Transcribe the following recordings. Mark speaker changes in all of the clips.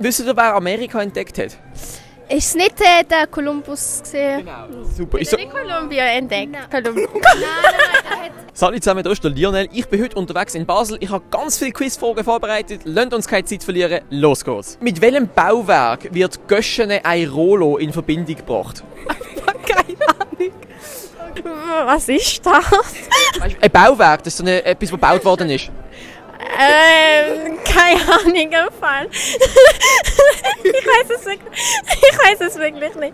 Speaker 1: Wisst ihr, wer Amerika entdeckt hat?
Speaker 2: Ist es nicht der Kolumbus gesehen?
Speaker 1: Genau. Super.
Speaker 2: Ist nicht Kolumbien entdeckt? Kolumbus.
Speaker 1: Salut zusammen, hier ist der Lionel. Ich bin heute unterwegs in Basel. Ich habe ganz viele Quizfragen vorbereitet. Lasst uns keine Zeit verlieren. Los geht's. Mit welchem Bauwerk wird Göschene Airolo in Verbindung gebracht?
Speaker 2: Keine Ahnung. Was ist das?
Speaker 1: Weißt du, ein Bauwerk, das ist so etwas, was gebaut worden ist.
Speaker 2: Keine Ahnung im Fall. Ich weiß es wirklich nicht.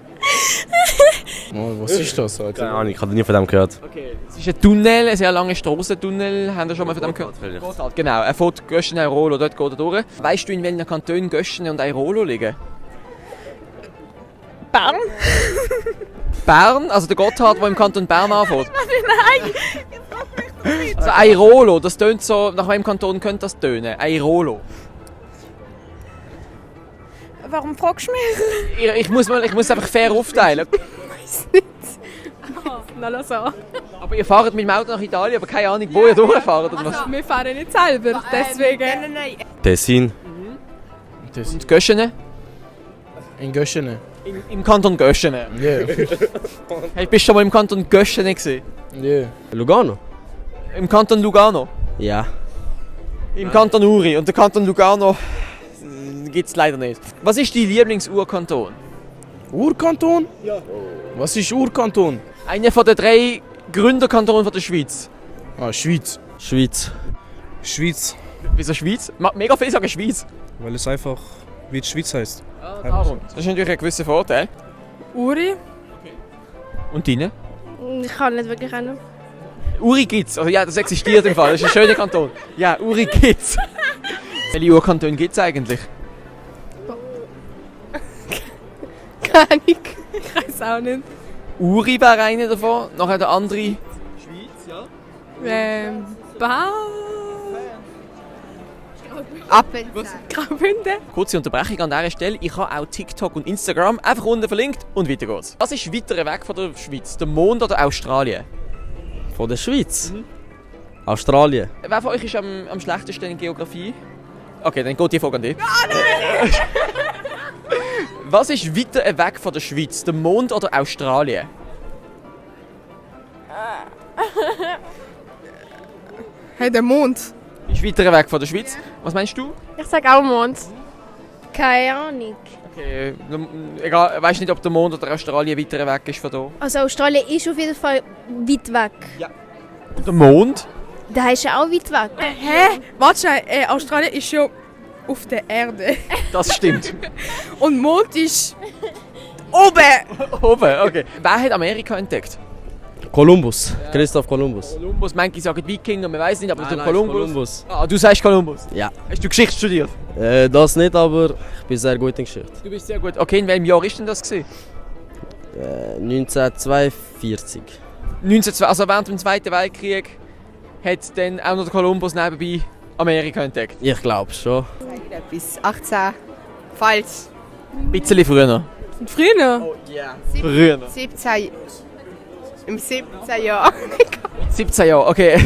Speaker 3: Oh, was ist das? Alter?
Speaker 4: Keine Ahnung, ich habe nie von dem gehört.
Speaker 1: Okay. Es ist ein Tunnel, ein sehr langer Strassentunnel. Habt ihr schon mal von dem gehört? Gotthard, genau. Er fährt Göschene Airolo, dort geht er durch. Weißt du, in welchen Kantonen Göschene und Airolo liegen?
Speaker 2: Bern?
Speaker 1: Bern, also der Gotthard, der im Kanton Bern anfängt.
Speaker 2: Nein!
Speaker 1: Also Airolo, das tönt so, nach welchem Kanton könnte das tönen? Airolo.
Speaker 2: Warum fragst du mich?
Speaker 1: Ich muss es einfach fair aufteilen.
Speaker 2: Ich weiß nicht. Na, so.
Speaker 1: Aber ihr fahrt mit dem Auto nach Italien, aber keine Ahnung, wo ihr durchfahrt oder was?
Speaker 2: Wir fahren nicht selber, deswegen. Nein.
Speaker 4: Tessin.
Speaker 1: Und Göschene?
Speaker 3: In Göschene.
Speaker 1: Im Kanton Göschene.
Speaker 3: Yeah.
Speaker 1: Hey, bist du schon mal im Kanton Göschene gesehen?
Speaker 3: Yeah.
Speaker 4: Lugano?
Speaker 1: Im Kanton Lugano?
Speaker 4: Ja.
Speaker 1: Im Kanton Uri. Und der Kanton Lugano gibt es leider nicht. Was ist dein Lieblingsurkanton?
Speaker 3: Urkanton? Ja. Was ist Urkanton?
Speaker 1: Einer von den 3 Gründerkantonen der Schweiz.
Speaker 3: Ah, Schweiz.
Speaker 4: Schweiz.
Speaker 3: Schweiz.
Speaker 1: Wieso Schweiz? Mega viel sagen Schweiz.
Speaker 3: Weil es einfach wie die Schweiz heißt.
Speaker 1: Darum. Das ist natürlich ein gewisser Vorteil.
Speaker 2: Uri?
Speaker 1: Und deine?
Speaker 2: Ich kann nicht wirklich einen.
Speaker 1: Uri gibt's. Also ja, das existiert im Fall. Das ist ein schöner Kanton. Ja, Uri gibt's. Welche Urkantone gibt's eigentlich?
Speaker 2: Keine Ahnung. Ich weiß auch nicht.
Speaker 1: Uri wäre einer davon, nachher der andere.
Speaker 2: Bern? Graubünden?
Speaker 1: Kurze Unterbrechung an dieser Stelle. Ich habe auch TikTok und Instagram einfach unten verlinkt und weiter geht's. Was ist weiter weg von der Schweiz? Der Mond oder Australien?
Speaker 4: Von der Schweiz? Australien?
Speaker 1: Wer von euch ist am schlechtesten in Geografie? Okay, dann geht die Frage an dich. Was ist weiter weg von der Schweiz? Der Mond oder Australien?
Speaker 2: Hey, der Mond.
Speaker 1: Ist weiter weg von der Schweiz? Was meinst du?
Speaker 2: Ich sag auch Mond. Keine Ahnung.
Speaker 1: Okay, egal, weißt nicht, ob der Mond oder Australien weiter weg ist von hier?
Speaker 2: Also Australien ist auf jeden Fall weit weg.
Speaker 1: Und der Mond?
Speaker 2: Der ist ja auch weit weg.
Speaker 5: Hä? Warte, Australien ist ja auf der Erde.
Speaker 1: Das stimmt.
Speaker 5: Und Mond ist oben.
Speaker 1: Oben, okay. Wer hat Amerika entdeckt?
Speaker 4: Kolumbus. Christoph Kolumbus.
Speaker 1: Kolumbus, manche sagen Wikinger, man weiß nicht, aber der
Speaker 4: Nein,
Speaker 1: Kolumbus. Ah, du sagst Kolumbus?
Speaker 4: Ja.
Speaker 1: Hast du Geschichte studiert?
Speaker 4: Das nicht, aber ich bin sehr gut in Geschichte.
Speaker 1: Du bist sehr gut. Okay, in welchem Jahr ist denn das gewesen?
Speaker 4: 1942.
Speaker 1: 1902, also während dem Zweiten Weltkrieg hat dann auch noch der Kolumbus nebenbei Amerika entdeckt.
Speaker 4: Ich glaube schon.
Speaker 5: Bis 18. Falsch.
Speaker 1: Ein bisschen früher.
Speaker 5: Früher?
Speaker 1: Oh ja. Früher.
Speaker 5: 17. Im 17. Jahr.
Speaker 1: 17 Jahre, okay.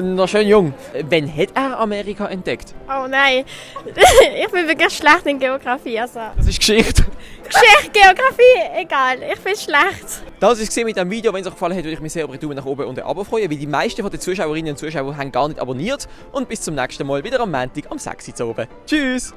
Speaker 1: Noch schön jung. Wann hat er Amerika entdeckt?
Speaker 2: Oh nein. Ich bin wirklich schlecht in Geografie. Also.
Speaker 1: Das ist Geschichte.
Speaker 2: Geschichte, Geografie, egal. Ich bin schlecht.
Speaker 1: Das war es mit diesem Video. Wenn es euch gefallen hat, würde ich mich sehr über einen Daumen nach oben und ein Abo freuen, weil die meisten von den Zuschauerinnen und Zuschauern haben gar nicht abonniert. Und bis zum nächsten Mal wieder am Montag am 6 Uhr oben. Tschüss!